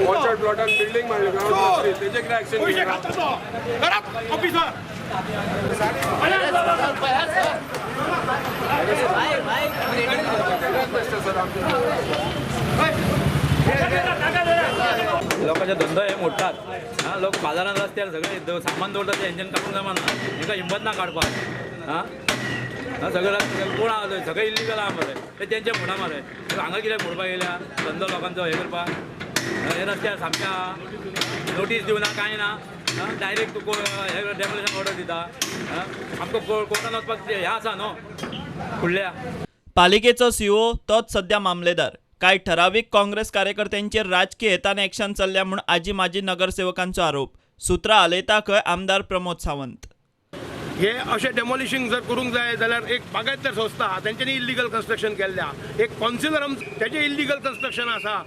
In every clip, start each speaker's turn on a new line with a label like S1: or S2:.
S1: Orchard प्लॉटान building मारली तेजे कितें एक्शन घेयना.
S2: ऑफिसर.
S3: लोकांचे धंदो हे मोडटात. आं, लोक बाजारान रस्त्यार सगळे सामान दवरतात, ते हेंच्यान काडूंक जमना, हेंकां हिंमत ना काडपाक. आं, सगळे कोण आहा, सगळे इल्लिगल आहा मरे, ते तेंचे फोंडा मरे. हांगा कित्याक मोडपाक येयल्या धंदो लोकांचो हे करपाक? हे रस्त्यार सामक्या नोटीस दिवना कांय ना, डायरेक्ट तुका हे डेमोलिशन ऑर्डर दिता. आमकां कोर्टान वचपाक हें आसा न्हू फुडल्या.
S4: पालिकेचो सीओ तोच सध्या मामलेदार. कांय ठरावीक काँग्रेस कार्यकर्त्यांचेर राजकी हेतान एक्शन चल्ल्या म्हूण आजी माजी नगरसेवकांचो आरोप. सुत्रां हालयता खंय आमदार प्रमोद सावंत.
S2: हे अशें डेमोलिशींग जर करूंक जाय जाल्यार एक बागायतदार संस्था आहा तेंच्यांनी इल्लिगल कन्स्ट्रक्शन केल्लें आहा, एक कौन्सिलर तेजें इल्लिगल कन्स्ट्रक्शन आसा,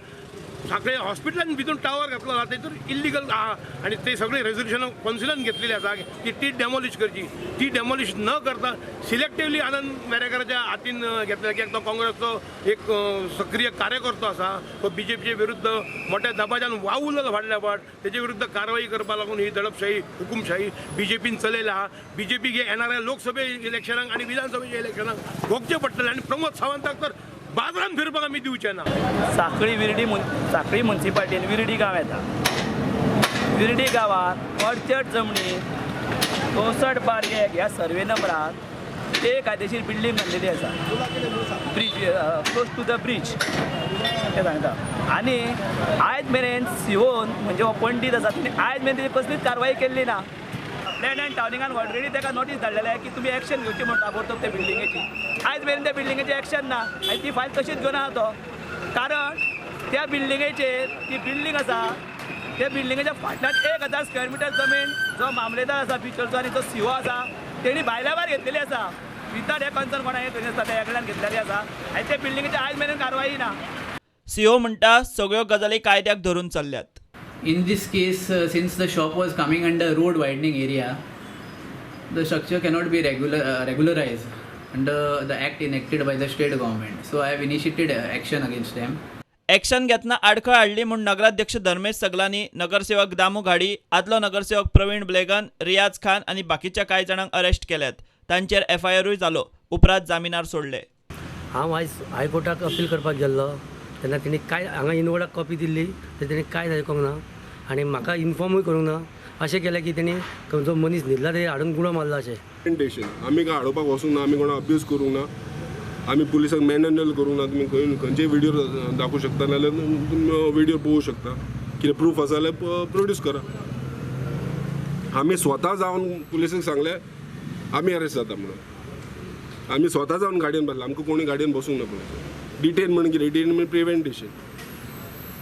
S2: सांखळे हॉस्पिटलान भितून टावर घातलो आहा तेतून इल्लिगल आहा आनी ते सगळी रेजोल्युशनां कौन्सिलान घेतलेली आसा की ती डेमोलिश करची. ती डेमोलिश न करता सिलेक्टिवली आनंद मेरेकराच्या हातीन घेतल्या, कित्याक तो काँग्रेसचो एक सक्रीय कार्यकर्तो आसा, तो बीजेपीचे विरुद्ध मोठ्या दबाज्यान वावुरलो फाटल्या फाट, तेजे विरुद्ध कारवाई करपाक लागून ही दडपशाही हुकुमशाही बीजेपीन चलयला आहा. बीजेपीक हे येणाऱ्या लोकसभे इलेक्शनाक आनी विधानसभेच्या इलेक्शनाक भोगचें पडटलें आनी प्रमोद सावंताक तर बाजारान फिरपाक आमी दिवचे ना.
S5: सांखळी विर्डी सांखळी मुन्सिपाल्टीन विर्डी गांव येता. विर्डी गांवांत ऑर्चर्ड जमनी 64/1 ह्या सर्वे नंबरार ते कायदेशीर बिल्डींग बांदलेली आसा, bridge close to the bridge ते सांगता. आनी आयज मेरेन सिओन म्हणजे हो पंडीत आसा तेणी आयज मेरेन तेजी कसलीच कारवाई केल्ली ना. प्लॅन अँड टावनिंगान ऑलरेडी ताका नोटीस धाडलेले की तुमी एक्शन घेवची म्हण ताबडतोब त्या बिल्डिंगेची. आयज मेरेन त्या बिल्डिंगेची एक्शन ना आनी ती फायल तशीच घेवन आहा तो, कारण त्या बिल्डिंगेचेर ती बिल्डींग आसा त्या बिल्डिंगेच्या फाटल्यान 1000 स्क्वेअर मिटर जमीन जो मामलेदार आसा बिचोलचो आनी जो सीओ आसा तेणी भायल्या भायर घेतलेली आसा, विथआउट हे कन्सर्न कोणा हे आसा त्या कडल्यान घेतलेली आसा आनी त्या बिल्डिंगेची आयज मेरेन कारवाई ना.
S4: सीओ म्हणटा सगळ्यो गजाली कायद्याक धरून चल्ल्यात.
S6: In this case, since the shop was coming under road widening area, the structure cannot be regularized under the act enacted by the state government. So I have initiated action against them.
S4: Action घेतना आडखळ हाडली म्हूण नगराध्यक्ष धर्मेश सगलानी, नगरसेवक दामू घाडी, आदलो नगरसेवक प्रवीण ब्लेगन, रियाज खान आनी बाकीच्या कांय जाणांक अरेस्ट केल्यात. तांचेर एफआयआरूय जालो, उपरांत जामिनार सोडले.
S7: हांव आयज हायकोर्टाक अपील करपाक गेल्लो तेन्ना तेणी कांय हांगा इनवर्डाक कॉपी दिल्ली तर तेणी कांय आयकूंक ना आनी म्हाका इन्फॉर्मूय करूंक ना. अशें केलें की तेणी जो मनीस न्हिदला ते हाडून गुळो मारला. अशें
S1: आमी काय हाडोवपाक वचूंक ना, आमी कोणा अब्यूज करूंक ना, आमी पुलिसांक मॅनहँडल करूंक ना. तुमी खंय खंयचेय व्हिडियो दाखोवंक शकता, नाल्यार तुमी व्हिडियो पळोवंक शकता, कितें प्रूफ आसा जाल्यार प्रोड्यूस करा. आमी स्वता जावन पुलिसांक सांगलें आमी अरेस्ट जाता म्हणून, आमी स्वता जावन गाडयेन बसला, आमकां कोणी गाडयेन बसूंक ना. पळय डिटेन म्हणून कितें, डिटेन म्हणून प्रिवेंटेशन.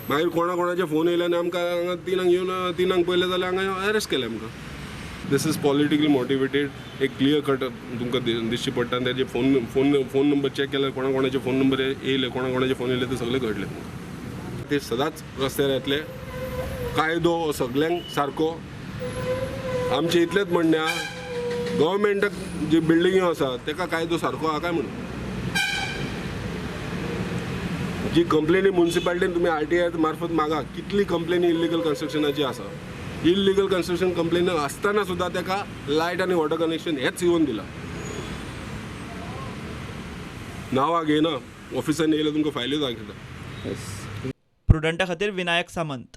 S1: मागीर कोणा कोणाचे फोन येयले आनी आमकां हांगा तिनांक येवन तिनांक पळयलें जाल्यार हांगा अरेस्ट केलें आमकां. This is politically motivated, एक क्लियर कट तुमकां दिसची पडटा. आनी तेजे phone phone phone number check केल्यार कोणा कोणाचे फोन नंबर येयले, कोणा कोणाचे फोन येयले ते सगळे कळटले तुमकां. ते सदांच रस्त्यार येतले, कायदो सगल्यांक सारको. आमचें इतलेंच म्हणणें आहा, गव्हर्मेंटाक जी बिल्डिंग्यो आसा तेका कायदो सारको आहा काय म्हणून. जी कंप्लेनी मुन्सिपालिटीन तुमी आरटीआय मार्फत मागा कितली कंप्लेनी इल्लिगल कन्स्ट्रक्शनाची आसा. इल्लिगल कन्स्ट्रक्शन कंप्लेन आसतना सुद्दां तेका लायट आनी वॉटर कनेक्शन हेच येवन दिलां. नांवां घेयना, ऑफिसान येयले तुमकां फायल्यो दाखयता.
S4: प्रुडंटा खातीर विनायक सामंत.